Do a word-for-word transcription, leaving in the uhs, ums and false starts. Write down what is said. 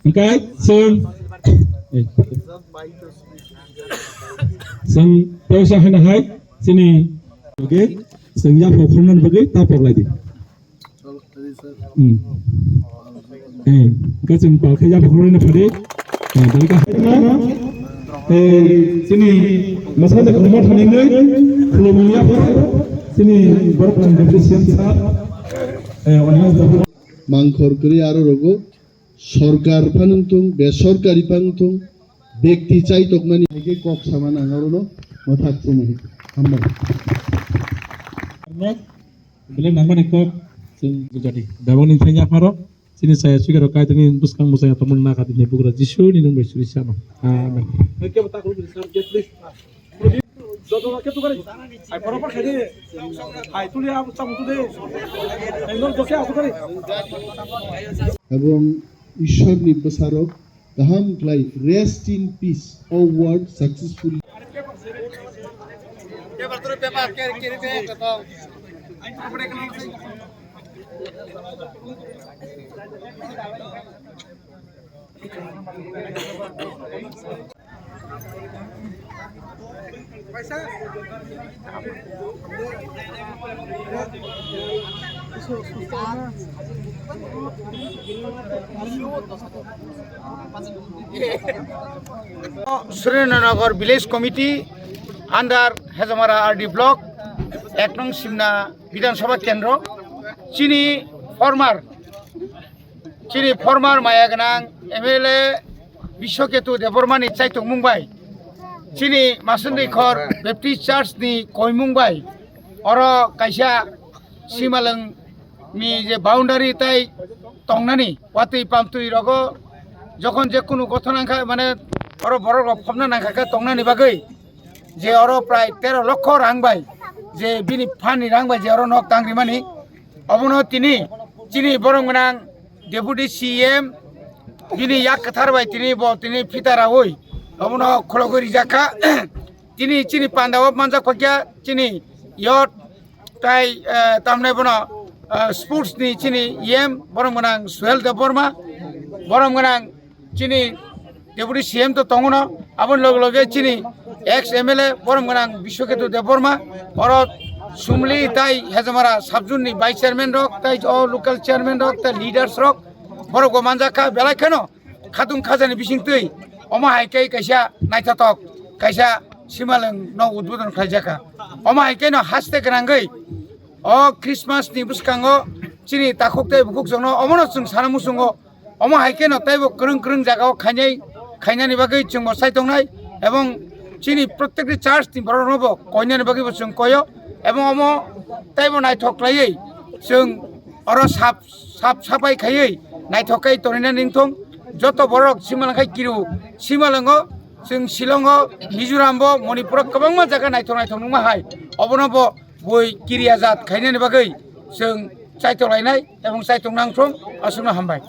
Hingke chwng, eh, chwng tei sa haino hai chini bagwi chwng yaphang khornani bagwi ta poklai di. Hmm. Eh, hingke chwng palkhe yaphang khornani phadi. Eh, bini kaham no, eh, chini masa de khorma thaningwi khulumung yaphang chini borok ni deputy C M sir, eh, Animesh Debbarma. Mangkhor kwrwi aro rogo. Sorkar phano wngthung, besorkari phano wngthung, bekti chaitokmani hai khe kok sama nang arono mwthak chumui. Hambai. Belai nangmani kok chwng bujadi. Dabangni thangya pharo chini saya sugi rok Kaitorni bwskang bwsaya tongmani nakha tini bugra Jisuni nwng bai suri sama. Amen. Joto no ketu kari. Hai poro por khede. Hai tuli abu chabu tu de. Hai no joke abu kari. Ebong Ishwarni bwsarok kaham khlai, rest in peace, award successfully. Surendra Nagar Village Committee under Hejamara R D Block, ek nong Simna Bidhan Sabha Kendro, chini former Chini former maya gwnang M L A Biswaketu Debbarmani chaitokmung bai, chini Masundwi Khor Baptist Church ni koimung bai, oro kaisa Simalwng ni je boundary tai tongnani watwi pamtwi rogo jokhon je kunu gothon nangkha, mane oro borok rok phobna nangkha khe tongnani bagwi, je oro prai tero lokho rang bai, je bini phan ni rang bai je oro nok tang rimani, obono tini chini borom gwnang Deputy C M bini yak kwthar bai tini bo tini phita raui obono khulogwi rijak kha. Tini chini panda o manjak kha kya chini youth tai, eh, tamne bono, eh, sports ni chini E M borom gwnang Suhel Debbarma, borom gwnang chini Deputy C M to tongo no, aboni loge loge chini ex M L A borom gwnang Biswaketu Debbarma, oro Sumli tai Hejamara subzone ni vice chairman rok, tai o local chairman rok, tai leaders rok, borok bo manjak kha, belai kheno khatung khajani bising twi, omo hai khe kaisa naithotok, kaisa Simalwng no udbodon khlaijak kha. Omo hai kheno haste gwnangwi o Christmas ni bwskango chini takhuk tei bukhuk jokno omono chwng sana muchungo. Omo hai kheno teibo kwrwng kwrwng jagao khainai, khainani bagwi chwngbo sai tongnai, ebong chini protekti church ni borokno bo koinani bagwi bo chwng koio, ebong omo teibo naithok khlaiwi chwng oro sap, sap sapai khaiwi naithok khe tonina ningthong. Joto borok Simalwng khai kiru, Simalwngo chwng Shillongo, Mizorambo, Manipuro kwbangma jaga naithok naithok nungma hai, obono bo bui kiriya jat khainani bagwi chwng chaitolainai ebong chaitok nangthong. Aswkno hambai.